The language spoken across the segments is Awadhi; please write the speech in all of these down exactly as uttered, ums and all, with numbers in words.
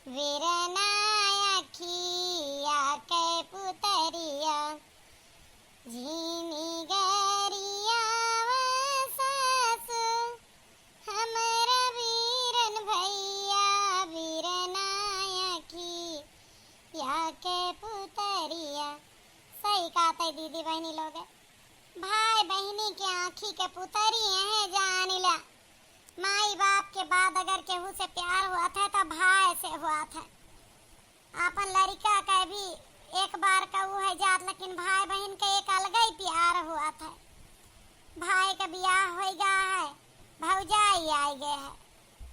बिरना अखिया के पुतरिया, झिनी गरियावा सासु, हमरा बीरन भैया, बिरना अखिया के पुतरिया। सही कहत है दीदी बहिनी लोग, भाई बहिनी के आँखी के पुतरी है जानिला। माई बाप के बाद अगर केहू से प्यार हुआ था तो भाई से हुआ था। आपन लड़िका के भी एक बार का ऊ है जात, लेकिन भाई बहिन के एक अलग ही प्यार हुआ था। भाई के बियाह होइ गा है, भौजाई आइ गए है।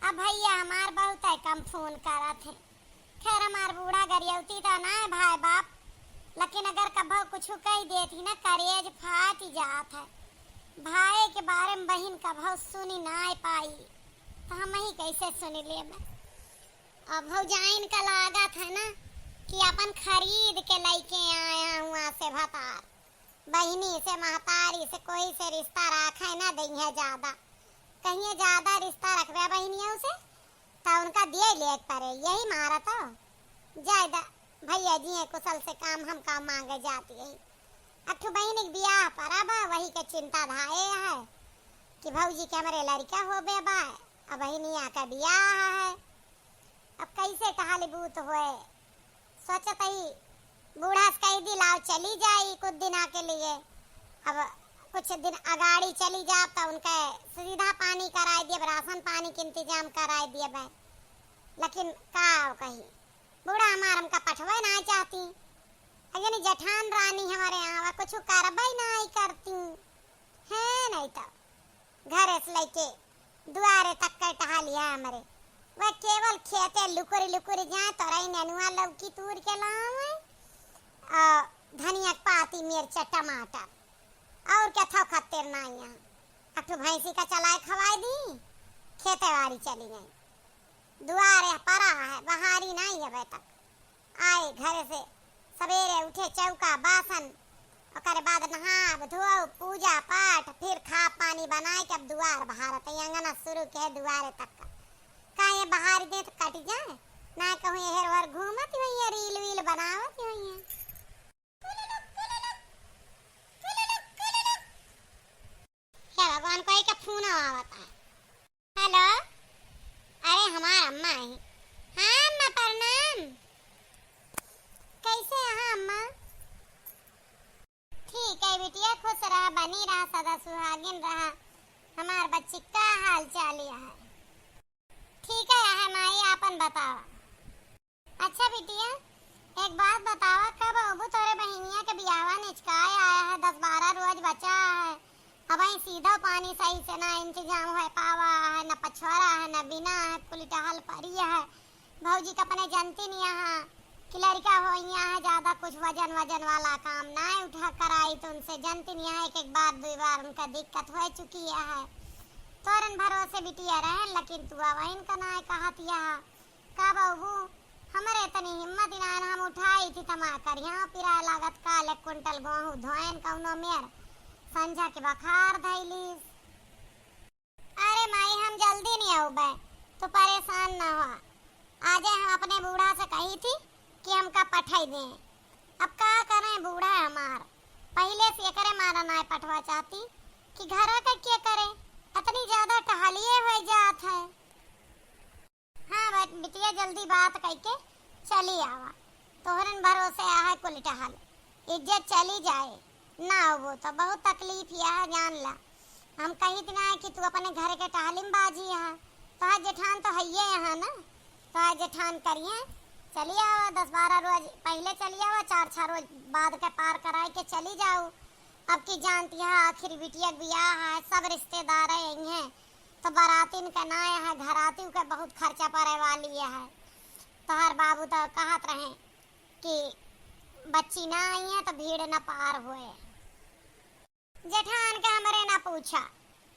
अब भैया हमार बहुत है कम फोन करत है। खैर, हमार बूढ़ा गरियौती तो ना है भाई बाप, लेकिन अगर कभो कुछ कह देती ना, करेज फाट जात है। भाई के बारे में बहिन कभो सुनी ना पाई, तो हम ही कैसे सुन लेबे। अब भौजाइन का लागत है ना कि अपन खरीद के लइके आया हुआ से भतार। बहिनी से, महतारी से, कोई से रिश्ता राखे ना दइहे ज्यादा। कहिए ज्यादा रिश्ता रखबे बहिनियों से, तो उनका दिए लेक परे, यही मारा तो। जाए दा, भैया जी हैं कुशल से काम, हम काम मांगे जाती है। अठू बहिनी के बियाह पर अब वही के चिंता धाए है कि भौजी के हमरे लड़का होबे बा, अब बहिनिया का बियाह है। अब कैसे टहलीबूत होए? सोचत ही बूढ़ा से कह दी, "लाओ चली जाई कुछ दिना के लिए।" अब कुछ दिन अगाड़ी चली जाब तो उनके सीधा पानी कराए दिए, राशन पानी के इंतजाम कराए दिए बे। लेकिन का कही, बूढ़ा हमार हमका पठवे ना चाहती। अगनी जेठान रानी हमारे यहाँ कुछ करबे ना करती है, नहीं तो घरे से लेके दुआरे तक के टहलिया हमरे। वह केवल खेते लुकुरी लुकुरी जाए, तोरई नेनुआ लौकी तूर के लावे, और धनिया के पाती, मिर्चा, टमाटर, और क्या था खत्तेर ना यहाँ। अठू भैंसी का चलाए खवाए दी, खेते बारी चली गई। दुआरे परा है, बहारी नहीं अबे तक। आए घरे से सबेरे उठे, चौका बासन, ओकरे बाद नहाब धोब, पूजा पाठ, फिर खा पानी बनाए के अब दुआर बहारत है, अंगना शुरू के दुआरे तक का। का ये बहार दे तो कट जाए, ना कहूँ एहर ओहर घूमत हुई है, रील वील बनावत हुई है। क्या भगवान, कोई का फोन आवत है? हेलो, अरे हमार अम्मा है। हाँ अम्मा प्रणाम। कैसे हैं अम्मा? ठीक है बिटिया, खुश रहा, बनी रहा, सदा सुहागिन रहा। हमार बच्ची का हाल चाल है? ठीक है, है माई, आपन बतावा। अच्छा बिटिया, एक बात बतावा, कब अबू तोरे बहिनिया के बियाहवा निचकाए आया है, दस बारह रोज बचा है, अबहीं सीधा पानी सही से ना इंतजाम हो पावा है, न पछवारा है, न बिना है, कुल टहल परी है। भौजी के अपने जनती नहीं यहाँ कि लड़का हो यहाँ है, ज्यादा कुछ वजन वजन वाला काम ना उठा कराई, तो उनसे जनती नहीं यहाँ एक एक बार दो बार उनका दिक्कत हो चुकी है। तोरन भरोसे बिटिया रहे, लेकिन तू अब इनका ना कहत यहाँ का बाबू, हमरे तनी हिम्मत ही ना, हम उठाई थी तमा करिया पिराए लागत, काल एक कुंटल गेहूं धोएन कौनो मेर, संझा के बखार धैलीस। अरे माई, हम जल्दी नहीं आउबे, तो परेशान ना हो। आजे हम अपने बूढ़ा से कही थी कि हमका पठाई दे। अब का करें, बूढ़ा हमार पहले से एकरे मारा ना पठवा चाहती कि घर का क्या करे, इतनी ज्यादा टहलिए हो जात है। हाँ बट बिटिया, जल्दी बात कइके चली आवा, तोहरन भरोसे आहे कुल टहल, इज्जत चली जाए ना, वो तो बहुत तकलीफ यह जान ला। हम कहित ना कि तू अपने घर के टहलिम बाजी है, तोहार जेठान तो हइये यहाँ ना, तोहार जेठान करिए। चली आवा, दस बारह रोज पहले चली आवा, चार छह रोज बाद के पार कराए के चली जाऊ। अब की जानती है आखिर बिटिया के बियाह है, सब रिश्तेदार आई हैं, तो बारातिन का ना है, घराती के बहुत खर्चा पड़े वाली है। तोहार बाबू तो कहत रहे कि बच्ची ना आई है तो भीड़ न पार होए। जेठान के हमरे ना पूछा,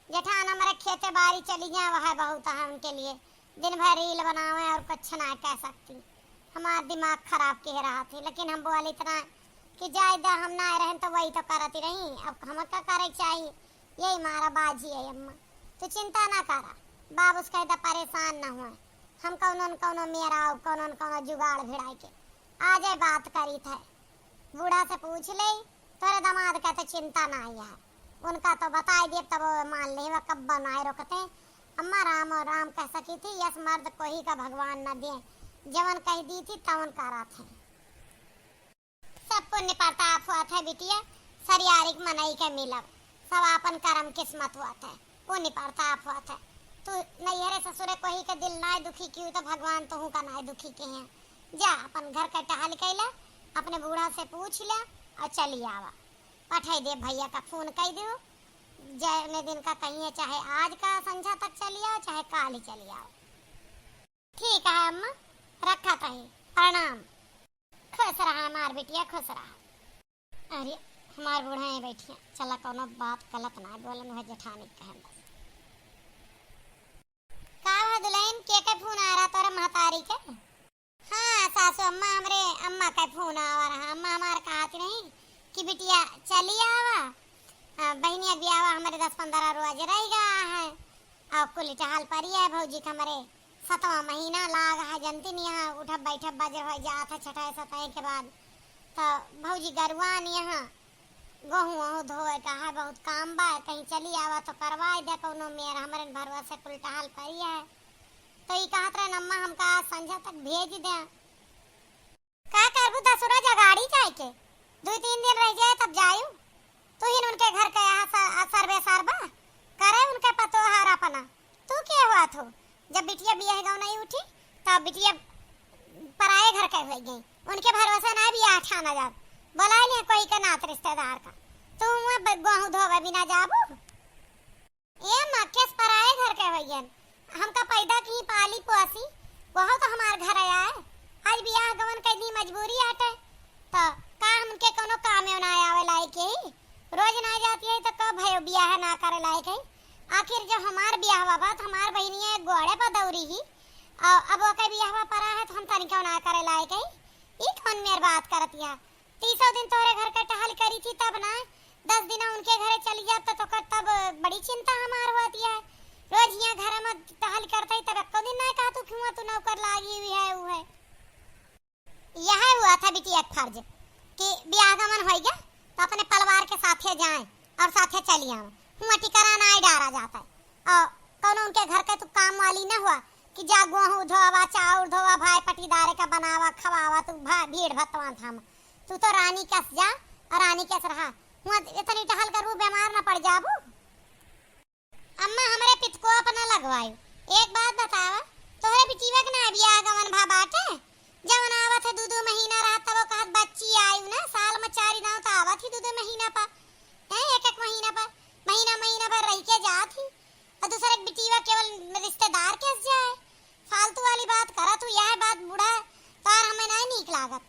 जेठान हमरे खेते बारी चली जाए, वह बहुत है उनके लिए, दिन भर रील बनावे और कुछ ना कह सकती। हमार दिमाग खराब के रहा थी, लेकिन हम बोली इतना कि जाए दा, हम ना रहन तो वही तो करती रही, अब हम का करे चाहिए, यही मारा बाजी है अम्मा। तू चिंता ना करा, बाबू से कह दा परेशान ना हुए, हम कौनो न कौनो मेरा, कौनो न कौनो जुगाड़ भिड़ाए के आजे बात करीत है। बूढ़ा से पूछ ले, तोरे दामाद का तो चिंता नाहीं है। उनका तो बताई देब, तब वो मान ले, वो कब बनाए रोकते। अम्मा राम और राम कह सकी थी, यस मर्द कोही का भगवान न दे, जवन कह दी थी तवन करत है। सब पुण्य प्रताप होत है बिटिया, सरियारिक मनई के मिलब, सब आपन करम किस्मत होत है, पुण्य प्रताप होत है। तू नैहरे ससुरे कोही के दिल नाय दुखी किहू तो भगवान तोहू का नाय दुखी किहे। जा अपन घर का टहल कैला, अपने बूढ़ा से पूछ ल्या और चली आवा। पठाई दे भैया का फोन कई दियो, जौने दिन का कहिए, चाहे आज का संझा तक चली आओ, चाहे काल ही चली आओ। ठीक है अम्मा, रखत ही, प्रणाम। खुश रहा हमार बिटिया, खुश रहा। अरे, हमार बूढ़ा है बैठिया, चला कौनो बात गलत ना बोलन, वह जेठानी कहे बस। का हुआ दुल्हन, के के फोन आ रहा तोरे महतारी के? हाँ सासू अम्मा, हमरे अम्मा का फोन आवा रहा। अम्मा हमार कहत रही कि बिटिया चली आवा, आ, बहिनिया के बियाहवा हमरे दस पन्द्रह रोज रह गया है। और कुल टहल परी है भौजी के हमरे सतवाँ महीना लाग है, जनती नहीं है, उठब बैठब बजर हो जात है छठे सतहे के बाद। तो भौजी गरुआ नहीं है, गोहूँ वहूँ धोए का है, बहुत काम बा, कहीं चली आवा तो करवाए दे कौनो मेर, हमरे भरवा से कुल टहल परी है। तो ई कहत रहे अम्मा हमका आज संझा तक भेज दे। का करबू दसुरा जगाड़ी जाए के, दो तीन दिन रह जाए तब जायू। तू ही उनके घर के यहाँ स-, सर्वे सार बा, करे उनके पतोहार अपना। तू के हुआ थो? जब बिटिया बियाह गाँव नहीं उठी, तब बिटिया पराए घर के हो गई। उनके भरोसे ना बियाह ठाना जात। बोला लिया कोई के नात रिश्तेदार का। तू वहाँ ब-, गोहूँ धोवे बिना जाबू? ए माँ, केस पराए घर के होइयन। हमका पैदा की पाली पोसी, वहो तो हमार घर आए। आज बियाह गवन कैदी मजबूरी आटे, तो का हमके कोनो काम में ना आवे लायक ही? रोज ना जाती है तो कब भयो बियाह ना करे लायक है? आखिर जो हमार बियाह बा, तो हमार बहिनिया एक गोड़े पर दौरी ही, और अब ओके बियाह परा है तो हम तनिको ना करे लायक है। ई कौन मेर बात करतिया? तीसों दिन तोहरे घर के टहल करी थी तब ना, दस दिन उनके घरे चली जात तो तोकर तब बड़ी चिंता हमार होती है। रोज यहाँ घर में टहल करते ही तब एको दिन ना कहा तू क्यों तू नौकर लागी हुई है, वो है। यह हुआ था बिटिया के फर्ज कि ब्याह गमन होई गया तो अपने परिवार के साथे जाए और साथे चली आवे। हुआ टिकरा ना ही डारा जाता है। और कौनो उनके घर के तू काम वाली ना हुआ कि जा गोहूँ धोवा, चाउर धोवा, भाई पटीदारे का बनावा, खवावा, तू भा-, भीड़ भतवा थामा। तू तो रानी कस जा और रानी कस रहा। हुआ इतनी टहल करबू, बीमार न पड़ जाबू। अम्मा, हमरे पितकोप न लगवायू। एक बात बतावा, तोहरे बिटिया के ना बियाह गवन भा बाटे? जवन आवत है दू दू महीना रहत, तब वो कहत बच्ची आयु ना, साल में चारी दाव तो आवत ही दू दू महीना पर, हैं, एक एक महीना पर, महीना महीना भर रह के जात ही। और दूसरे के बिटिया केवल रिश्तेदार के जाए। फालतू वाली बात करत हूँ, यह बात बूढ़ा तार हमें नहीं नीक लागत।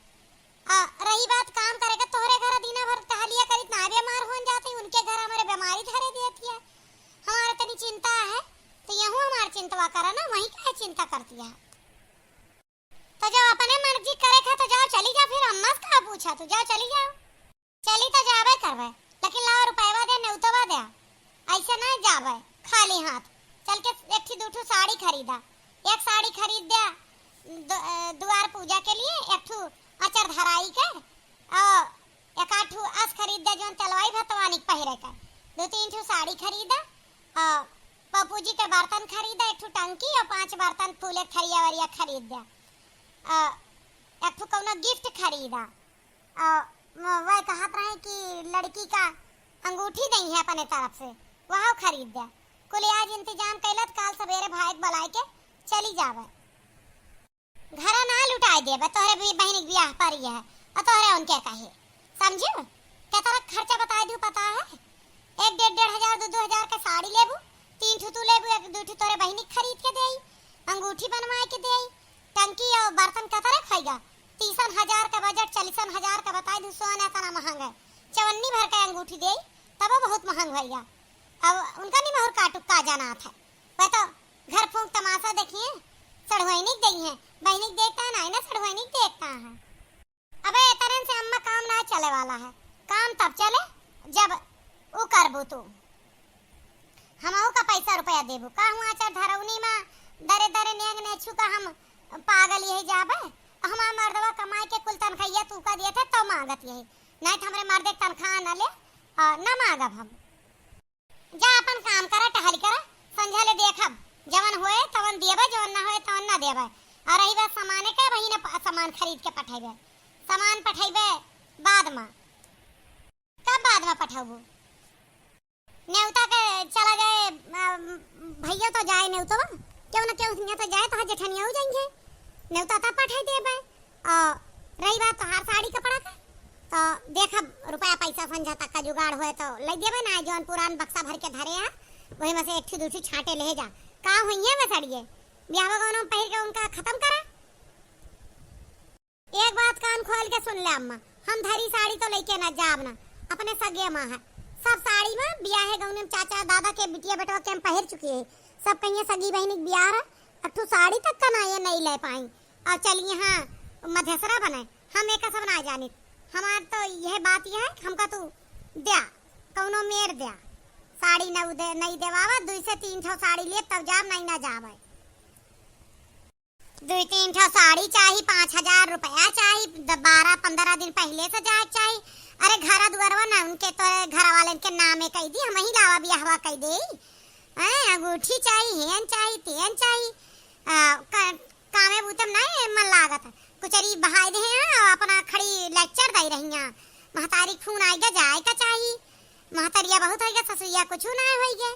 आ, रही बात काम करे के, तोहरे घर दिना भर टहलिया करित ना बीमार होन जाते, उनके घर हमारे बीमारी धरे देती है। हमारे तनी चिंता है, तो यहू हमार चिंतवा करा ना, वहीं काहे चिंता करती है? तो जब अपने मर्जी करे खा तो जाओ, चली जा, फिर अम्मा से का पूछा तू, जाओ चली जाओ। चली तो जाबे करबे, लेकिन लाओ रुपयवा दे, नेउतवा दे, ऐसे ना जाबे खाली हाथ। चल के एक ठी दू ठू साड़ी खरीदा, एक साड़ी खरीद दे दु-, अ, दुआर पूजा के लिए, एक ठू अचर धराई के, और एक आध ठू अस खरीद दे जौन चलवाई भतवानी के पहिरे के, दो तीन ठू साड़ी खरीदा, और पप्पू जी के बर्तन खरीदा, एक ठू टंकी और पांच बर्तन फूले थरिया वरिया खरीद दे, और एक ठू कौनो गिफ्ट खरीदा। अ, म-, वह कहत रहे कि लड़की का अंगूठी दई है अपने तरफ से, वह खरीद दे। कुल आज इंतजाम कैलत, काल सवेरे भाई के बुलाए के चली जावे। घरा ना लुटाए देबे, तोहरे भी बहिनी के बियाह परी है, और तोहरे उनके कहे। समझू? केतना खर्चा बताए दू पता है? एक डेढ़, डेढ़ हजार, दो, दो हजार के साड़ी लेबू, तीन ठू तू लेबू, एक दू ठू तोरे बहिनी के खरीद के देई, अंगूठी बनवाए के देई, टंकी और बर्तन कतरे खोइगा? तीसन हजार का बजट, चालीसन हजार का बताई दू, सोना इतना महंग है। चवन्नी भर के अंगूठी देई, तबो बहुत महंग होइगा। अब उनका नहीं महूर काटू का जानात है, वह तो घर फूंक तमाशा देखिए, सढ़ुआइनी के देई है, बहिनी के देखता है ना, इन्हें सढ़ुआइनी के देखता है। अबे, ए तरह से अम्मा काम ना चले वाला है। काम तब चले, जब उ करबू तू। हमहू का पैसा रुपया देबू। का हुआ आचार धरौनी मा दरे दरे नेंग नेछू का हम पागल यही जाबे? हमार मर्दवा कमाए के कुल तनखइया तू का दिए थे, तो मांगत यही। नहीं तो हमरे मर्दे के तनखा न ले और न मांगब हम। जा अपन काम करा, टहल करा, संझा ले देखब, जवन होए तवन देबे, जवन ना होए तवन ना देबे। और रही बात सामाने के, वही ना प-, सामान खरीद के पठेबे, सामान पठेबे बाद में। कब बाद में पठेबू? नेवता के चला जाए, अ, भैया तो जाए नेवतवा, केहू ना केहू हियाँ तो जाए, तोहार जेठनिया हो जाएंगे, नेवता तब पठाई देबे। और रही बात तोहार साड़ी कपड़ा के, तो देखब रुपया पैसा संझा तक का जुगाड़ होए तो ले देबे ना, जौन पुरान बक्सा भर के धरे हैं, वही में से एक ठो दू ठो छांटे ले जा। का हुई है वे साड़िए, ब्याह गौनों में पहिर के उनका खत्म करा। एक बात कान खोल के सुन ले अम्मा, हम धरी साड़ी तो लेके ना जाब ना, अपने सगे माँ है। सब साड़ी में बियाहे गौने में चाचा दादा के बिटिया बेटवा के हम पहिर चुकी है। सब कहिए सगी बहिनी के बियाह है, अठू साड़ी तक का ना ये नहीं ले पाई। और चलिए हाँ मधेसरा बने, हम एक सब ना जानित। हमार तो यह बात यह है कि हमका तू द्या, कौनो मेर द्या, साड़ी न दे, नहीं देवावा, दुई से तीन ठो साड़ी ले तब जाब, नहीं ना जाब है। दुई तीन ठो साड़ी चाही, पाँच हजार रुपया चाही, द-, बारह पन्द्रह दिन पहिले से जाए चाही। अरे घर दुआरवा ना उनके, तो घर वाले के नामे कह दी, हम ही लावा बियाहवा कह दे। हैं, अंगूठी चाही, हेन चाही, तेन चाही। आ, क-, कामे बूते में नहीं मन लागत। कुचरी बहाई दे हैं, अपना खड़ी lecture दे रही हैं। महतारी के फोन आएगा, जाए का चाही। महतरिया बहुत होइगा, ससुइया कुछ ना होइगे।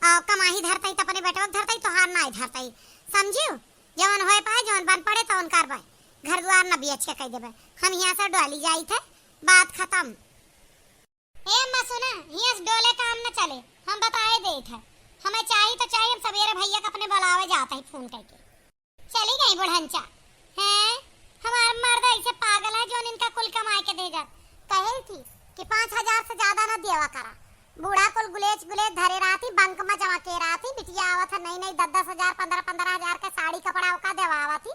आ, कमाही धरतई त अपने बेटवा के धरतई, तोहार नाई धरतई। समझियो? जवन होए पाए, जवन बन पड़े, तवन करबे। घर दुआर न बेच के कह देबे, हम यहाँ से डोली जाई थे, बात खत्म। ए अम्मा सुना, हियाँ से डोले काम न चले, हम बताए देत है। हमें चाही तो चाही, हम सवेरे भैया के अपने बुलावे जात है फोन करके। चली गई बुढ़ंचा। हैं, हमार मर्द ऐसे पागल है, जौन इनका कुल कमाए के दे जात। कहे थी कि पाँच हजार से ज्यादा न देवा करा। बूढ़ा कुल गुलेच गुलेच धरे रहती, बंक में जमा के रहती, बिटिया आवत है नई नई दस दस हजार, पन्द्रह पन्द्रह हजार के साड़ी कपड़ा ओका देवावत ही।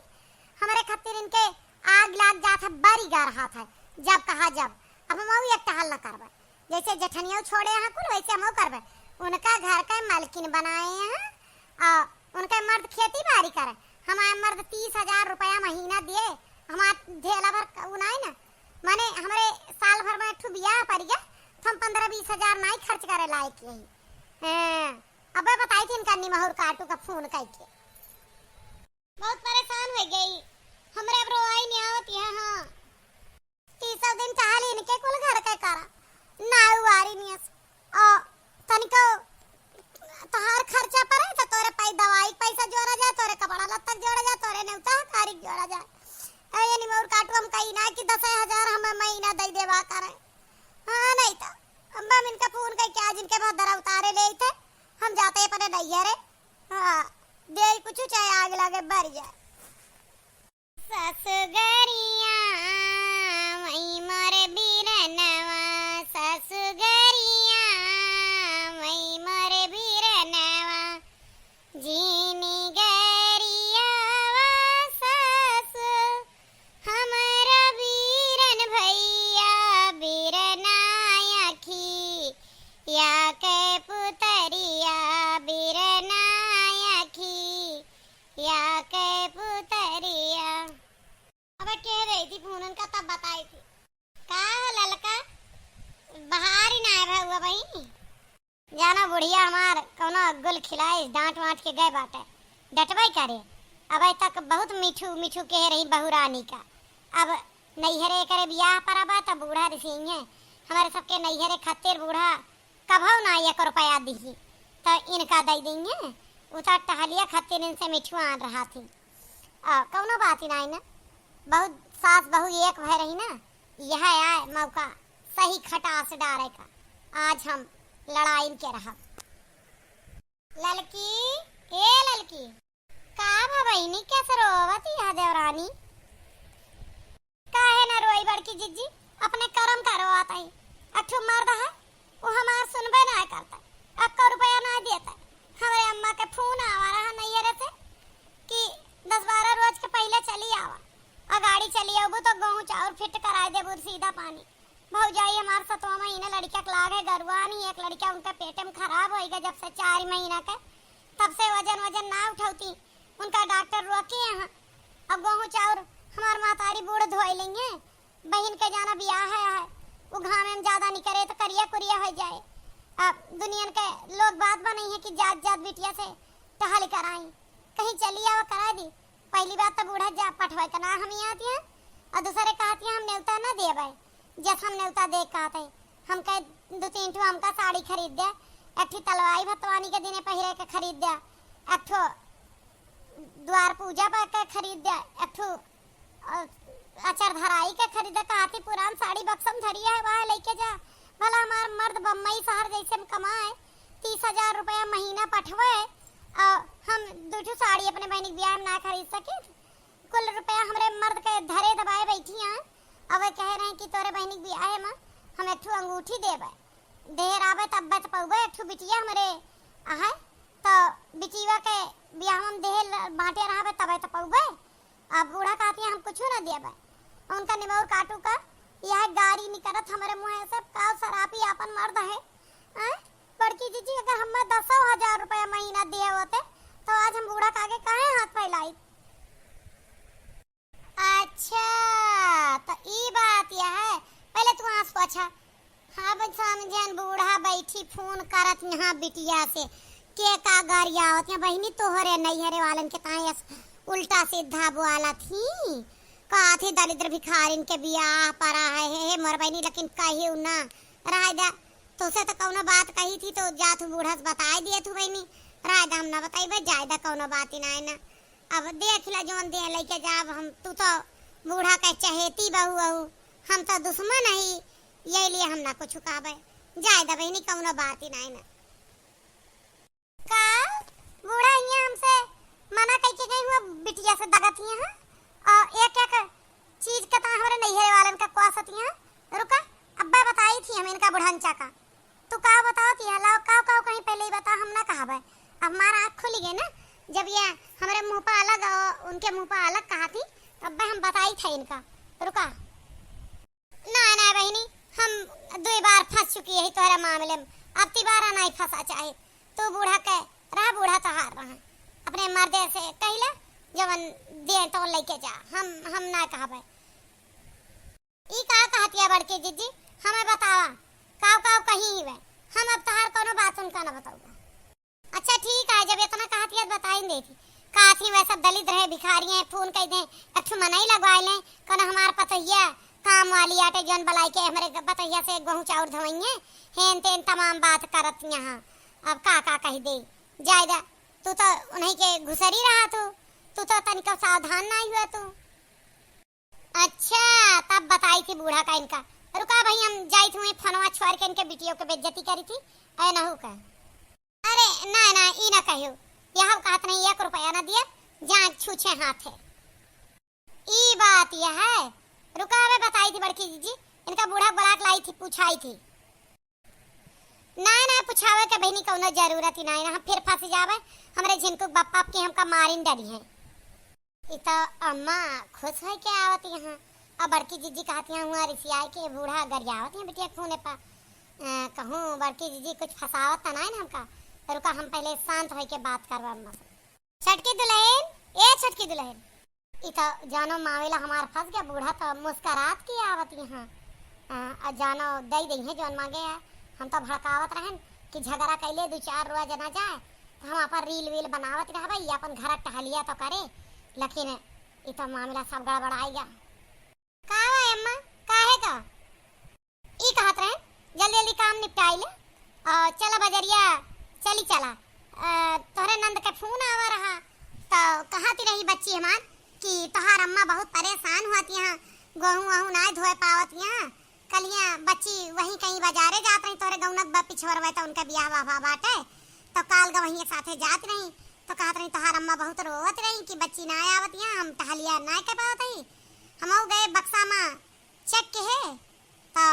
हमरे खातिर इनके आग लाग जात है, बड़ी गरहात है, जब कहा जब। अब हम एक टहल न करबे, जैसे जेठनिया छोड़े हैं कुल, वैसे हम करबे। उनका घर के मालकिन बनाए हैं, आ उनके मर्द खेती बाड़ी करे, हमारे मर्द तीस हजार रुपया महीना दिए, हमार ढेला भर उ नाई ना, माने हमरे साल भर में एक ठो बियाह पड़ गया, तो हम पन्द्रह बीस हजार नाई खर्च करे लायक यही। हैं, अबे बताई थी इनका निमहुर काटू का फोन करके। बहुत परेशान हो गई, हमरे अब रोवाई नहीं आवत है। हाँ, तीसौ दिन चाहल इनके कुल घर के करा, ना उवारी नियस। ओ, तनिको तोहार खर्चा परे, तो तोरे पै-, दवाई के पैसा जोड़ा जाए, तोरे कपड़ा लत्ता के जोड़ा जाए, तोरे नेवता हकारी के जोड़ा जाए। ए, ये निमौर काटू हम कही ना कि दस हजार हमें महीना दे देवा करे। हाँ, नहीं तो अम्मा मिनका फोन करके आज इनके भदरा उतारे ले थे, हम जाते अपने नैहरे। हाँ, दे कुछ चाहे आग लागे बर जाए। ससुगरिया वही मोर बीरनवा, ससुगरिया वही मोर बीरनवा, जीनी गरिया वा ससु, हमर बीरन भैया बीरना अखिया के पुतरिया, बीरना अखिया के पुतरिया। अब कह रही थी फोनन का तब बताई थी। का हो ललका, बाहर ही ना आए हुआ बहिनी। जाना बुढ़िया हमार कौनो गुल खिलाइस, डांट वांट के गए बाटे, डटबे करे। अब तक बहुत मीठू मीठू कह रही बहू रानी का। अब नैहरे करे बियाह पर बा तब बूढ़ा रिसिंगे। हमारे सबके नैहरे खातिर बूढ़ा कभौ ना एक रुपया दिही, तो इनका दे देंगे। उ तो टहलिया खातिर इनसे मिठुआन रहा थी। आ, कौनो बात ही नहीं ना, बहुत सास बहू एक भय रही ना, यह आए मौका सही खटास डारे का। आज हम लड़ाइन के रहब। ललकी, ए ललकी, का भा बहिनी, कैसे रोवत यह देवरानी? काहे ना रोई बड़की जिज्जी, अपने करम का रोवत आई। अठू मर्द है, वो हमार सुनबे ना करता, अक्को रुपया ना देता। हमरे अम्मा के फोन आवा रहा नैहरे से कि दस बारह रोज के पहले चली आवा, आ गाड़ी चली आबू तो गेहूं चाउर फिट कराए देबू सीधा पानी। भौजाई हमार सतवा महीने लड़का के लाग है गरुआनी, एक लड़का उनका पेट में खराब होइगा जब से चार महीना के, तब से वजन वजन ना उठौती। उनका डॉक्टर रोके हैं। अब गोहूँ चाउर हमार महतारी बूढ़ धोई लेंगे, बहिन के जाना बियाह है, है। वो घामे में ज्यादा निकरे तो करिया कुरिया हो जाए। अब दुनियन के लोग बात बनई है कि जात जात बिटिया से टहल कराई, कहीं चली आवा करा दी। पहली बात तो बूढ़ा जा पठवे के ना हम यहाँ दिया, और दूसरे कहती हम नेवता ना देबे, जस हम नेवता दे कहते हम कहे दो तीन ठो हमका साड़ी खरीद दे, एक ठो तलवाई भतवानी के दिने पहिरे के खरीद दे, एक ठो द्वार पूजा पर के खरीद दे, एक ठो अ, अचार धराई के खरीदे कहती, पुरान साड़ी बक्सम धरी है, वह लेके जा। भला हमार मर्द बम्बई शहर जैसे में कमाए, तीस हजार रुपया महीना पठवे, और हम दू ठो साड़ी अपने बहनी के बियाह में ना खरीद सके। कुल रुपया हमरे मर्द के धरे दबाए बैठी हैं। अब वे कह रहे हैं कि तोरे बहनी के बियाह में हम एक ठो अंगूठी देबे, देर आवे तब तो पौबे, एक ठो बिटिया हमरे आहे, तो बिटिया के बियाह में देहे ल-, बांटे रहबे तबे तो पौबे। अब बूढ़ा कहती है, "हम कुछू ना देबे।" उनका निमौर काटू का, यह गारी निकरत हमरे मुँह से, "का सरापी आपन मर्द है, हैं? बड़की जीजी, अगर हमें दसो हजार रुपया महीना दिए होते, तो आज हम बूढ़ा के आगे काहे हाथ फैलाई?" अच्छा, तो ई बात यह है, पहले तू आँस पोछा। हाँ, बस समझेन, बूढ़ा बैठी फोन करत यहाँ बिटिया से, के का गरियावत यहाँ बहिनी, तोहरे नैहरे वालन के ताई अस उल्टा सीधा बोलत ही। कहत ही दलिद्र भिखारिन के बियाह परा है, हे, हे मोर बहिनी, लेकिन कहियो ना, रह दे, तोसे तो कौनो बात कही थी तो जा तू बूढ़ा से बताए दिए तू बहिनी, रह दे, हम ना बताइबे, जाए दे, कौनो बात ही ना है ना। अब देख ला जौन दे लेके जाब हम, तू तो बूढ़ा के चहेती बहू अहू, हम तो दुश्मन हई, यही लिए हम ना कुछ कहबे। जाए दे बहिनी, कौनो बात ही नाई ना। का बूढ़ा हियाँ हमसे मना कइके गई हुआ, बिटिया से दगत हियाँ, हाँ? और एक एक चीज के तो हमरे नैहरे वालन का कोसत हियाँ। रुका, अब्बा बताई थी हम इनका बुढ़नचा का। तू का बताओ ती हला, काव काव कहीं पहले ही बता, हम ना कहबे। अब हमार आँख खुली गई ना, जब ये हमरे मुँह पर अलग और उनके मुँह पर अलग कहा थी, तब हम बताई था इनका। रुका। ना, ना बहिनी, हम दुई बार फँस चुकी है तोहरे मामले में, अब तिबारा नहीं फँसा चाहे। तू बूढ़ा के रहा, बूढ़ा तोहार रहा, अपने मर्दे से कहिला, जवन दे तो लेके जा, हम, हम ना कहबे। ई का कहतिया बड़की जीजी, हमें बतावा, काव काव कही ही वे, हम अब तोहार कौनो बात उनका ना बताऊंगा। अच्छा ठीक है, जब इतना कहतिया बताई देती। कहती वह सब दलित रहे, भिखारी हैं, फोन कइ दें, एक ठो मनई लगवाए लें, कौनो हमार पतोहिया काम वाली आटे जौन बलाई के हमरे पतोहिया से गोहूँ चाउर धोइए, हेन तेन तमाम बात करत यहाँ। अब का का कही दे, जाए दा, तू तो उन्हीं के घुसरी रहा तू, तू तो तनिको सावधान नाई हुआ तू। अच्छा, तब बताई थी बूढ़ा का इनका। रुका भाई, हम जाई थी वहीं फोनवा छोड़ के इनके बिटियों के बेइज्जती करी थी। ऐ नहू का। अरे ना ना, ई ना कहियो, यह कहत नहीं एक रुपया ना दिए, जान छूछे हाथ है। ई बात यह है, रुका हमें बताई थी बड़की जीजी, इनका बूढ़ा बुला के लाई थी, पूछाई थी। ना ना, पूछावे के बहिनी कौनो जरूरत ही ना है, हम फिर फँस जावे, हमरे झिनकू बप्पा के हमका मारिन डरी हैं। ई तो अम्मा खुश होइके आवत यहाँ। अब बड़की जीजी कहत यहाँ हुआ रिसियाई के बूढ़ा गरियावत यहाँ बिटिया खूने पा। अ, कहूँ बड़की जीजी कुछ फँसावत त नाई ना हमका। रुका, हम पहले शांत होइके बात करब अम्मा से। छोटकी दुल्हन, ए छोटकी दुल्हन। ई तो जानो मामला हमार फँस गया, बूढ़ा तो मुस्करात के आवत यहाँ। अ, अ, जानो दई दई है जौन मांगे है। हम तो भड़कावत रहन कि झगड़ा कैले दू चार रोज ना जाए, तो हम अपन रील वील बनावत रहबे, ई अपन घर टहलिया तो करे, लेकिन ई तो मामला सब गड़बड़ाई गया। का हुआ अम्मा, काहे का? ई कहत रहे, जल्दी जल्दी काम निपटाई ले और चला बजरिया चली चला। अ, तोहरे नंद के फोन आवा रहा, तो कहती रही बच्ची हमार कि तोहार अम्मा बहुत परेशान हुआ थी, यहाँ गोहूँ वहूँ ना धोए पावत यहाँ। कलिया बच्ची वहीं कहीं बाजारे जात रही, तोहरे गौनक बा पिछवर हुआ तो उनका बियाह वाह बाटे, तो काल ग वहीं एक साथे जात रही, तो कहत रही तोहार अम्मा बहुत रोवत रही कि बच्ची ना आवत यहाँ, हम टहलिया ना कर पावत ही। हम गए बक्सा मा चेक के है, तो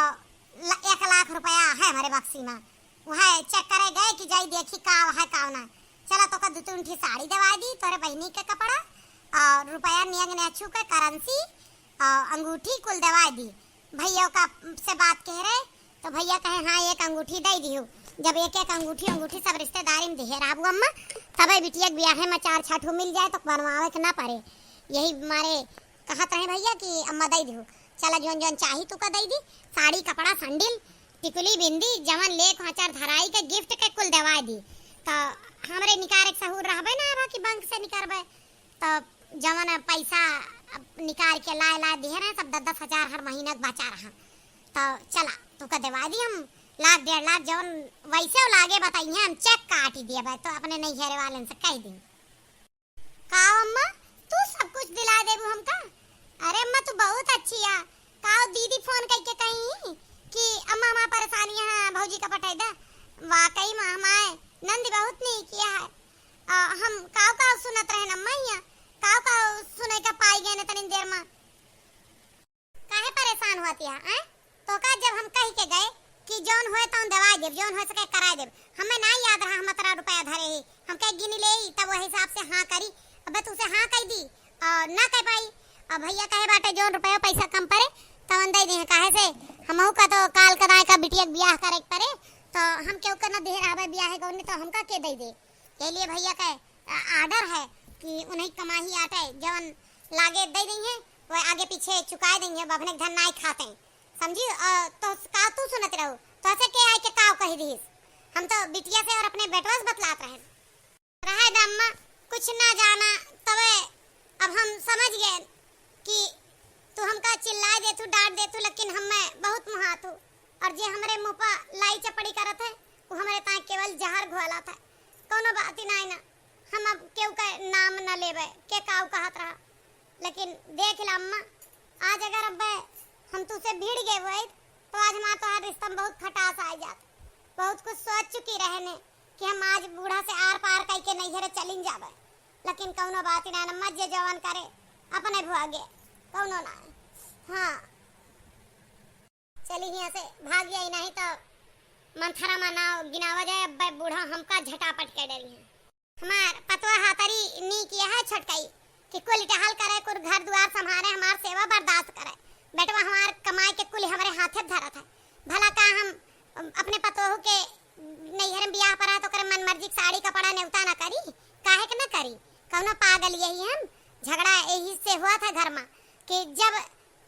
ल-, एक लाख रुपया है हमरे बक्सी मा। वह चेक करे गए कि जाई देखी का है का ना। चला तोका दू तीन ठी साड़ी देवाई दी, तोरे बहिनी के कपड़ा और रुपया नियंग ने अच्छू के करेंसी और अंगूठी कुल देवाई दी। भैया का से बात कह रहे तो भैया कहे, "हाँ, एक अंगूठी दे दियो।" जब एक एक अंगूठी अंगूठी सब रिश्तेदारी में दिहे रहबू अम्मा, तबे बिटिया के बियाहे में चार छह ठो मिल जाए तो बनवावे के ना पड़े। यही मारे कहत रहे भैया कि अम्मा दे दिहु, चला जौन जौन चाही तू का दे दी, साड़ी कपड़ा सैंडल टिकुली बिंदी जवन लेक हचर धराई के गिफ्ट के कुल देवाए दी। तो हमरे निकारे के सहूर रहबे ना अब कि बैंक से निकारबे। तो जवन पैसा अब निकाल के लाए लाए दिहे रहे सब दस दस हजार हर महीना के बचा रहा। तो चला तू का देवा दी हम लाख डेढ़ लाख जवन वैसे लागे बताइए हम चेक काट ही दिए भाई। तो अपने नैहरे वालन से कह दी। का अम्मा, तू सब कुछ दिला देबू हमका? अरे अम्मा, तू बहुत अच्छी आ। का दीदी फोन करके कही कि अम्मा, हमार परेशानी है, भौजी का पठाई दे। वाकई में हमारे नंद बहुत नीक है। आ, हम काव काव सुनत रहे अम्मा, यहाँ काव काव सुने का पाई गए न तनी देर में। काहे परेशान होती है, हैं? तोका जब हम कह के गए कि जौन होए तौन दवाई देब, जौन हो सके कराए देब। हमें ना याद रहा हम अतरा रुपया धरे ही, हम कह गिन ले ही, तब वही हिसाब से हाँ करी। अबे तू से हाँ कह दी और ना कह पाई। अब भैया कहे बाटे जौन रुपया पैसा कम पड़े तवन दे दे, काहे से हमहू का तो काल कदाए का बिटिया के बियाह करे के पड़े, तो हम केहू के ना दे रहबे बियाह है गौने, तो हमका के दे दे। यही लिए भैया का, अ, ऑर्डर है कि उन्हीं कमाही आटे, जवन लागे दे देंगे, वो आगे पीछे चुकाए देंगे, बभने के धन नाई खाते। समझी? अ, तो का तू सुनत रहू? तो ऐसे के आए के काव कही दिहिस? हम तो बिटिया से और अपने बेटवा से बतलात रहे। रहे द अम्मा, कुछ ना जाना, तबे अब हम समझ गए कि तू हमका चिल्लाए देतू, डांट देतू, लेकिन हमें बहुत मुहात हूँ। और जे हमरे मुँह पर लाई चपड़ी करत है, वो हमरे ताए केवल जहर घोलत है। कौनो बात ही नाई ना, हम अब केहू का नाम न लेबे, के काऊ कहत रहा। लेकिन देख ला अम्मा, आज अगर अब हम तुझसे भिड़ गए होइत, तो आज हमार तोहार रिश्ता में बहुत खटास आ जात। बहुत कुछ सोच चुकी रहने कि हम आज बूढ़ा से आर पार कई के नैहरे चलिन जाबे, लेकिन कौनो बात ही ना, अम्मा जे जवन करे अपने भुआ गे, कौनो ना। हाँ, चली हियाँ से भाग जाई, नहीं तो मंथरा मा नाव गिनावा जाए, अब्बे बूढ़ा हमका झटापट के डरी है। हमार पतवा हातरी नीक यह है छोटकई कि कुल टहल करे, कुल घर दुआर संभारे, हमार सेवा बर्दाश्त करे। बेटवा हमार कमाए के कुल हमरे हाथे धरत है। भला का हम अपने पतोहू के नैहर में बियाह परा तो ओकरे मन मर्जी के साड़ी कपड़ा नेवता ना करी? काहे के ना करी? कौनो पागल यही हम? झगड़ा यही से हुआ था घर में कि जब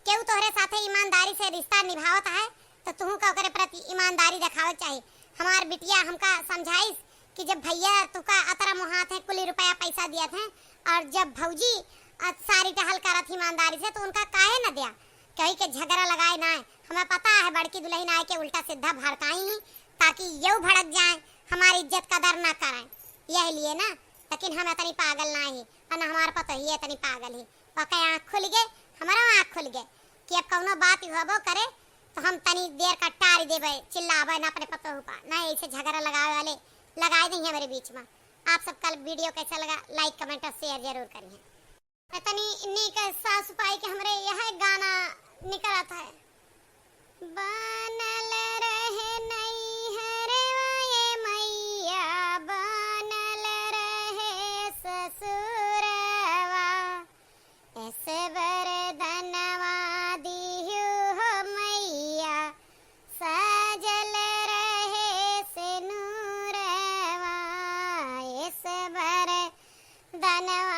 केहू तोहरे साथे ईमानदारी से रिश्ता निभावत है, तो तुहू का ओकरे प्रति ईमानदारी देखावे के चाही। हमार बिटिया हमका समझाइस कि जब भैया तुका अतरा मुहात है, कुली रुपया पैसा दियत है, और जब भौजी, अ, सारी टहल करत ही ईमानदारी से, तो उनका काहे न दिया? कही के झगड़ा लगाए ना है। हमें पता है बड़की दुल्हन आए के उल्टा सीधा भड़काई ही, ताकि यू भड़क जाए, हमारी इज्जत कदर ना करें, यही लिए ना। लेकिन हम इतनी पागल ना ही, और ना हमार पतोहिए इतनी पागल ही। ओके आँख खुल गए, हमारा आँख खुल गए कि अब कौनो बात होबो करे तो हम तनी देर का टारी देबे, चिल्लाबे ना अपने पतोहू का, ना ऐसे झगड़ा लगावे वाले लगाए नहीं हमारे बीच में। आप सबका वीडियो कैसा लगा, लाइक, कमेंट और शेयर जरूर करिए। इतनी नीक सासु पाई के हमरे यह गाना निकलत है। बनल रहे नैहरवा ये मैया, बनल रहे ससुरवा, ऐस बरदनवा दिहु हो मैया, सजल रहे सेनुरवा, ऐस बरदनवा